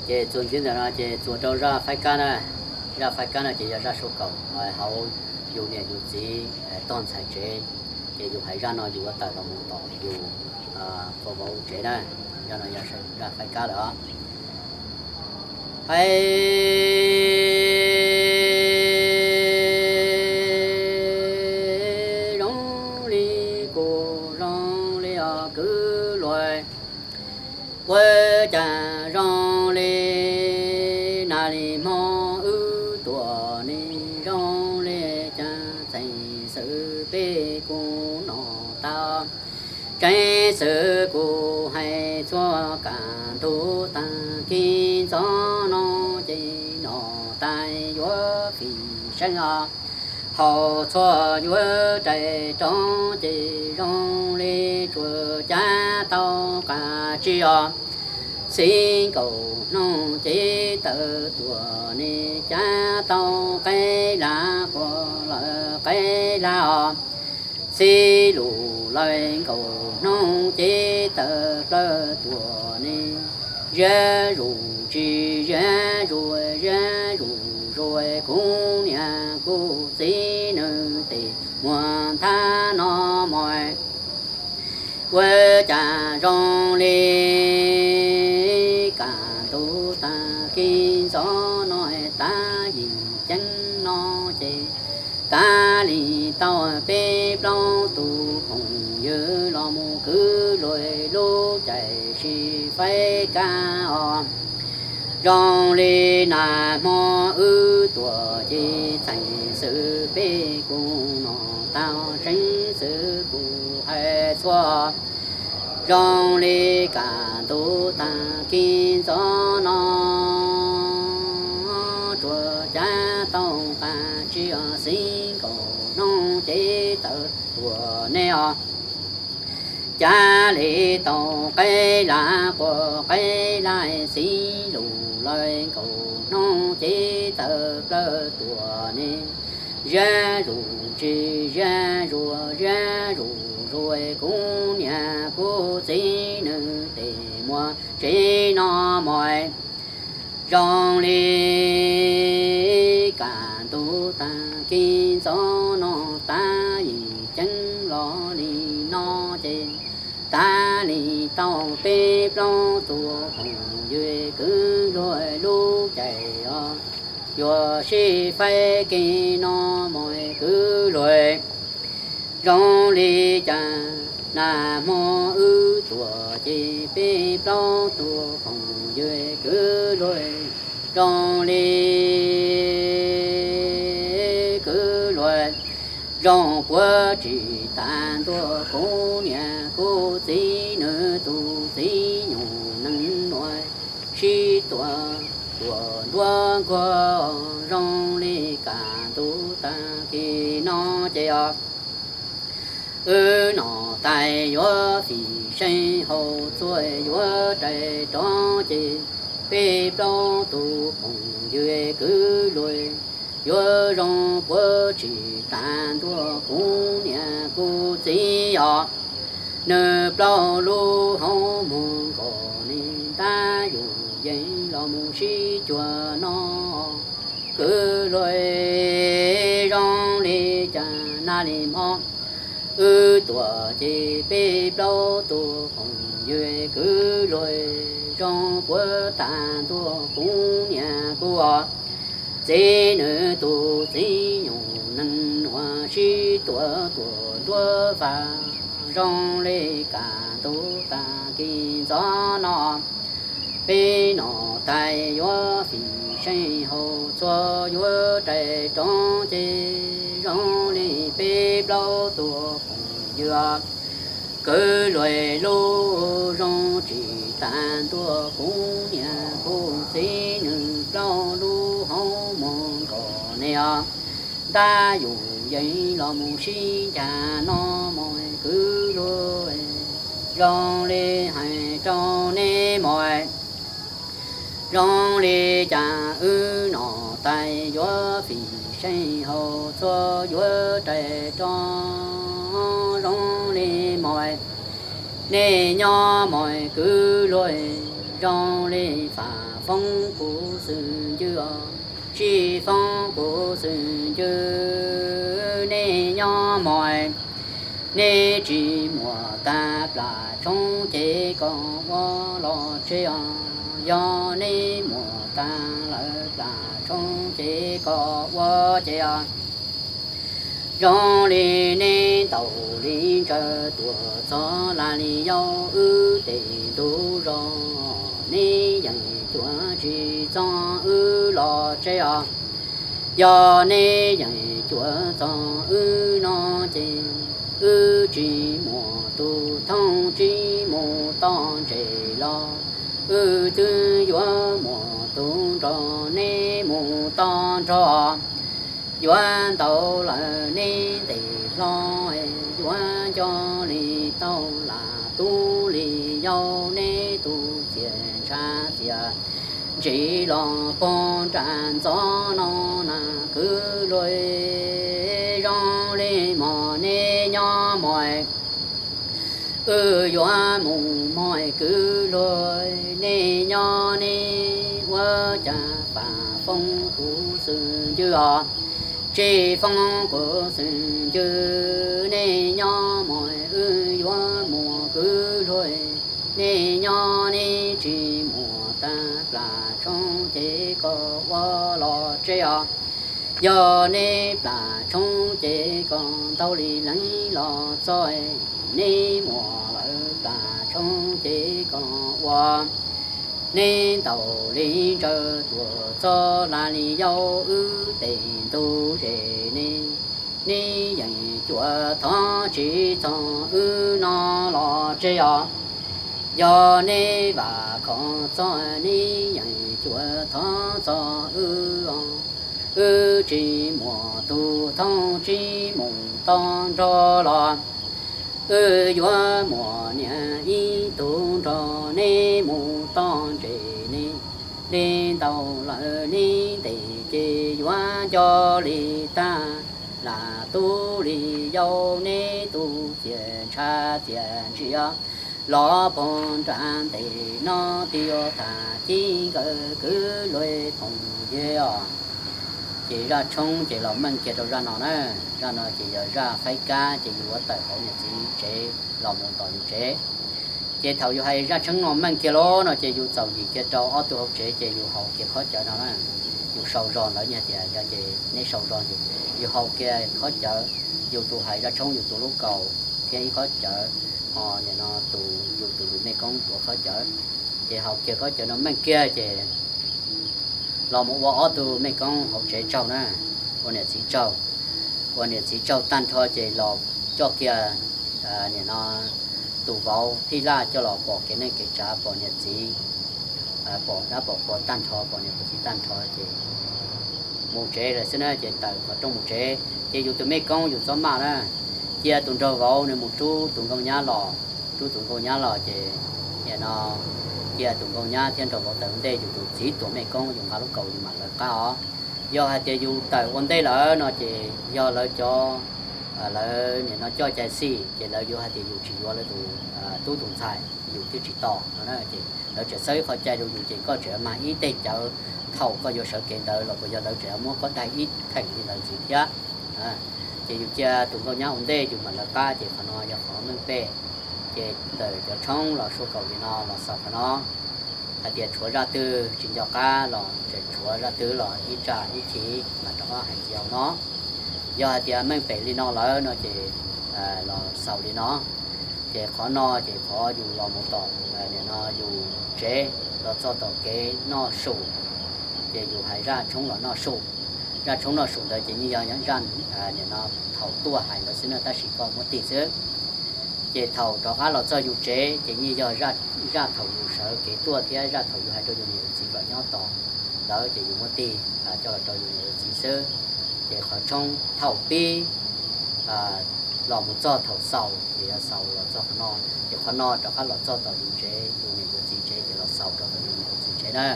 Ces txuas ntxiv ntawm no ces txuas rau zaj faib kab na. Zaj faib kab no ces yog zaj sub kaum hauv yus niam yus txiv tog ntxhais tsev, ces yus hais zaj no yus yuav tawm los mus tom yus tus vauv tsev na. Zaj no yog zaj faib kab lawm os. Hais zoo li kuv zoo li os kwv luag, ua cas zoo li na li hmo wb tuam ni zoo li cas txheej xwm peb kuj nom tau. Tseeb xwm kuv hais txhua kam ntug tag kis ntxov no ces nom tais yuav fim seeb os. Haus txhua yuav rais rov ces zoo li tsuas cav tau qab tsi os. Txij nkaus hnub ces tawm tuam ne cav tau qeb lab quas lawm qeb lab os. Txij lus lawv nkaus hnub ces tawm plaws tuam ne, ziab zus tsis ziab zuag, ziab zus zuag kuv niam kuv txiv nws tes muag nthab no mog. Ua cas zoo li kam ntug tag kis ntxov no tav yim ceeb no ces tav li tau peb plaub tus phooj ywg los mus kwv luag lub caij sib faib kab os. Zoo li nag hmo wb tuam ces txheej xwm peb kuj nom tau, tseeb xwm kuv hais txhua zoo li kam ntug tag kis ntxov no tsuas cav tau qab tsi os. Txij nkaus hnub ces tawm tuam ne os, cav li tau qeb lab quas qeb lab. Txij lus lawv nkaus hnub ces tawm plaws tuam ne, ziab zus tsis ziab zuag, ziab zus zuag kuv niam kuv txiv nws tes muag tsev no mog. Zoo li kam ntug tag kis ntxov no tav yim ceeb los li no ces tav li tau peb plaub tus phooj ywg kwv luag lub caij os, yuav sib faib kis no mog kwv luag. Zoo li cas nag hmo wb tuam ces peb plaub tus phooj ywg kwv luag, zoo li kwv luag, zoo puav tsis tas ntua kuv niam kuv txiv nws tus txiv nyuam nees nuav sib tua tuam nruab nkuag. Zoo li kam ntug tag kis no ces os, wb nom tais yuav fim seej haus txhua yuav rais rov ces peb plaub tus phooj ywg kwv luag, yuav zoo puav tsis tas ntua kuv niam kuv txiv os. Nws plaub lub hauv muag nkaus ne, ntab yus yeej los mus sib cuag no kwv luag. Zoo li cas nag li hmo wb tuam ces peb plaub tus phooj ywg kwv luag, zoo puav tas ntua kuv niam kuv txiv nws tus txiv nyuam nees nuav sib tua tuam nruab nkuag. Zoo li kam ntug tag kis ntxov no peb nom tais yuav fim seej haus txhua yuav rais rov ces zoo li peb plaub tus phooj ywg kwv luag lub zoo tsis tas ntua kuv niam kuv txiv nws plaub lub hauv muag nkaus ne os. Ntab yus yeej los mus sib cuag no mog kwv luag, zoo li hais rau nej mog. Zoo li cas wb nom tais yuav fim seej haus txhua yuav rais rov zoo li mog. Nej nyob mog kwv luag, Zoo li fam foob kuv xwb ncw os, tsis foob kuv xwb ncw. Nej nyob mog, nej tsis muaj tag plas tshoob ces koj ua los tseg os. Yog nej muaj tag lawm plas tshoob ces koj ua ces os. Zoo li nej ntaus li ntsaws tuaj txog laj li yau wb tes ntug zos, nej yeej cuav tsis txog wb los tseg os. Yog nej yeej cuav txog wb no ces wb tsis muaj tus thooj tsis mus toj ntses los, wb twb yuav muaj tus nrog nej mus toj nrog. Yuav ntau lawm nej ntes hlo, yuav nco li tau lam tub li yau nej tus txiaj ntsha txiaj ntsim los pog nram ntxov no na kwv luag. Zoo li mog nej nyob mog, wb yuav mus mog kwv luag. Nej nyob nej ua cas fam foob kuv xwb ncw os, tsis foob kuv xwb ncw. Nej nyob mog, wb yuav mus kwv luag. Nej nyob nej tsis muaj tag plas tshoob ces koj ua los tseg os. Yog nej plas tshoob ces koj ntau li leev los txog, nej muaj lawm plas tshoob ces koj ua. Nej ntaus li ntsaws tuaj txog laj li yau wb tes ntug zes ne, nej yeej cuav thov tsis txog wb no los tseg os. Yog nej vam khov txog nej yeej cuav thov txog wb os. Wb tsis muaj tus thooj tsis mus toj nrog los, wb yuav muaj niam ib tug nrog nej mus toj ntses ne. Li ntau lawm nej ntes ces yuav nco li tag, lam tub li yau nej tus txiaj ntsha txiaj ntsim los pog nram ntes no tiag, tham ci nkawd kwv luag phooj ywg os. Ces zaj tshoob ces los meej kiag rau zaj no na. Zaj no ces yog zaj faib kab ces yus yuav tawm hauv niam txiv tsev los mus tom yus tsev. Ces thaum yus hais zaj tshoob no meej kiag lawm no ces yus txaus yim kiag rau ob tug hauv tsev ces yus haus kiag khaub cawv no na. Yus sau zog ntawd, yog tias yog ces neb sau zog, yus haus kiag khaub cawv, yus tus hais zaj tshoob yus tus lub kaus thiab ib khaub cawv, ho nim no tus yus tus tus mej koob tus khaub cawv, ces haus kiag khaub cawv no meej kiag ces los mus ua ob tug mej koob hauv tsev tsaug na, ua niam txiv tsaug. Ua niam txiv tsaug tag nrho ces los coj kiag nim no tus vauv Phij Laj coj los pom kev neej kev tsav, pom niam txiv, pom dab pom qhua tag nrho, pom niam pom txiv tag nrho ces mus tsev lawm xwb na, ces tawm qhov rooj mus tsev. Ces yus tus mej koob yus txob maj na, cia tus nraug vauv nws mus rub tus nkauj nyab los, rub tus nkauj nyab los ces nim no cia tus nkauj nyab thiab nraug vauv tawm ua ntej, yus tus txiv tuam mej koob yus nqa lub kaus yus mam lawv qab os. Yog hais tias yus tawm ua ntej lawm no ces yog lawv cov, lawv nim no coj cai xij ces lawv yuav hais tias yus tsis yuav lawv tus tub tus ntxhais, yus twb tsis tos no na, ces lawv tseem xawb ib qho cai rau yus ces koj tseem mag ib teg cawv thaum koj yuav sawv kev ntawd los puas yog lawv tseem muab koj daig ib theem li ntawd ntxiv thiab. Ces yus cia tus nkauj nyab ua ntej yus mam lawv qab, ces qhov no yog qhov meej pem. Ces ntawm cov tshoob los sua kaum li no los xaus qhov no. Hais tias tshuav zaj twg tsis nco qab los tseem tshuav zaj twg los ib tsam ib chim mas rov qab hais ntxiv hauv no. Yog hais tias meej pem li no lawm no ces los xaus li no. Ces qhov no ces qhov yus los mus tom, nim no yus tsev los txog tom kev noj su, ces yus hais zaj tshoob los noj su. Zaj tshoob noj su ntawd ces yeej yog zaj nim no thaum tuaj hais ntawd xwb na, tab sis koj muab tig xwb. Ces thaum rov qab los txog yus tsev ces yeej yog zaj thaum yus sawv kev tuaj thiab zaj thaum yus hais rau yus niam yus txiv kom nyob tos ntawd ces yus muab tig coj los rau yus niam yus txiv xwb. Ces qhov tshoob thaum pib los mus txog thaum xaus ces yog xaus los txog qhov no, ces qhov no rov qab los txog tom yus tsev, yus niam yus txiv tsev ces los xaus rau tom yus niam yus txiv tsev na.